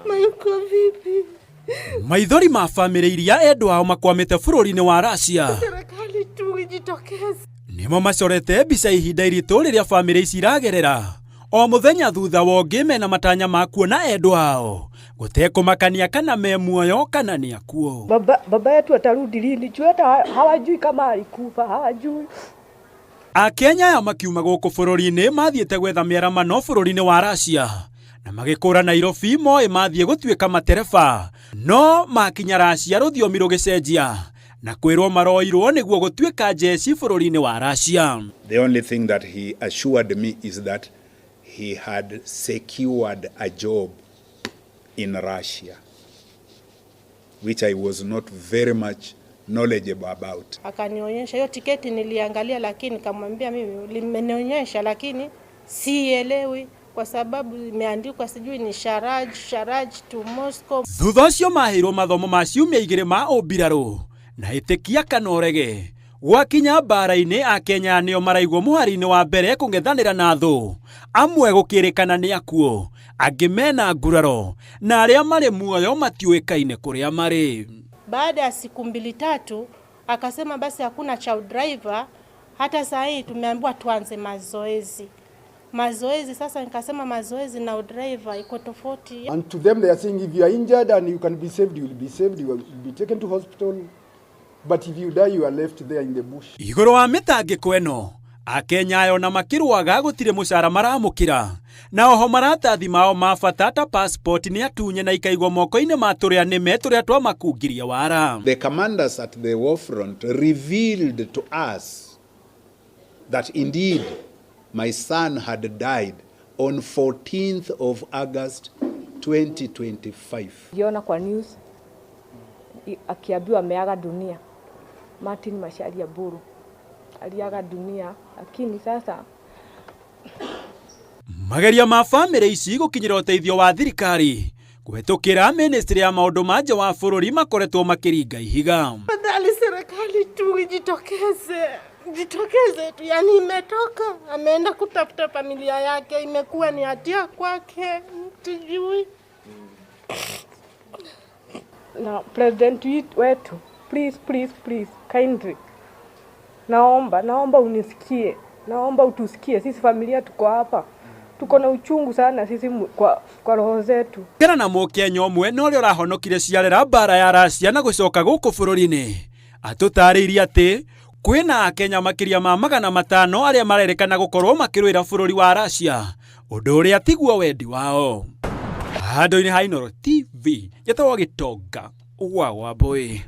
Mayuko vipi? Maithori ma bamĩrĩ iria endwa ao makwamĩte bũrũri-inĩ wa Russia Serikali tu ijitokeze. Nĩmo macorete mbica ihinda iritũ rĩrĩa bamĩrĩ ici iragerera o mũthenya thutha wa ũngĩ mena matanya ma kuona endwa ao gũtekũmakania kana me muoyo kana nĩ akuũ. Baba yetu atarudi lini? Juu hata hawajui kama alikufa, hawajui. Akenya aya makiuma gũkũ bũrũri-inĩ mathiĩte gwetha mĩaramano bũrũri-inĩ wa Russia na magĩkũra Nairobi moĩ mathiĩ gũtuĩka matereba no makinya Russia rũthiomi rũgĩcenjia na kwĩrwo maroirwo nĩguo gũtuĩka njeci bũrũri-inĩ wa Russia. The only thing that he assured me is that he had secured a job in Russia, which I was not very much knowledgeable about. Akanionyesha hiyo tiketi, niliangalia, lakini nikamwambia mimi limenionyesha, lakini sielewi kwa sababu imeandikwa sijui ni Sharaj to Moscow. Thutha ũcio maheirwo mathomo ma ciumia igĩrĩ ma ũmbirarũ na ĩtĩkia kana ũrege gwakinya mbara-inĩ Akenya nĩo maraigwo mũhari-inĩ wa mbere kũng'ethanĩra na thũ amwe gũkĩrĩkana nĩ akuũ angĩ mena nguraro na arĩa marĩ muoyo matiũĩkaine kũrĩa marĩ. Baada ya siku mbili tatu akasema basi hakuna cha driver, hata saa hii tumeambiwa tuanze mazoezi. Mazoezi sasa, nikasema mazoezi na udriver iko tofauti. And to them they are saying if you are injured and you can be saved, you will be saved, you will be taken to hospital. But if you die, you are left there in the bush. Igũrũ wa mĩtangĩko ĩno Akenya ayo na makĩrũaga gũtirĩ mũcara maramũkĩra na oho maratathi mao ma bata ta passport nĩ atunye na ikaigwo moko-inĩ ma tũrĩa nĩme tũrĩa twamakungirie wara. The commanders at the war front revealed to us that indeed my son had died on 14th of August 2025. Niliona kwa news akiambiwa ameaga dunia. Martin Macharia Mburu aliaga dunia, lakini sasa Mageria ma bamĩrĩ ici gũkinyĩra ũteithio wa thirikari kũhetũkĩra ministry ya maũndũ ma nja wa bũrũri makoretwo makĩringa ihiga. Afadhali serikali tu ijitokeze, jitokeze tu, yani imetoka, ameenda kutafuta familia yake, imekuwa ni hatia kwake, tujui. Na president wetu, please, please, please, kindly, naomba unisikie, naomba utusikie. Sisi familia tuko hapa, tuko na uchungu sana sisi kwa roho zetu. Kera na mũkenya ũmwe na ũrĩa ũrahonokire ciarera mbara ya Russia na gũcoka gũkũ bũrũri-inĩ atũtarĩirie atĩ kwĩna Akenya makĩria ma 500 arĩa marerĩkana gũkorwo makĩrũĩra bũrũri wa Russia ũndũ ũrĩa tiguo wendi wao. Handũ-inĩ ha Inooro TV, njĩtagwo Gĩtonga wa Wambũi.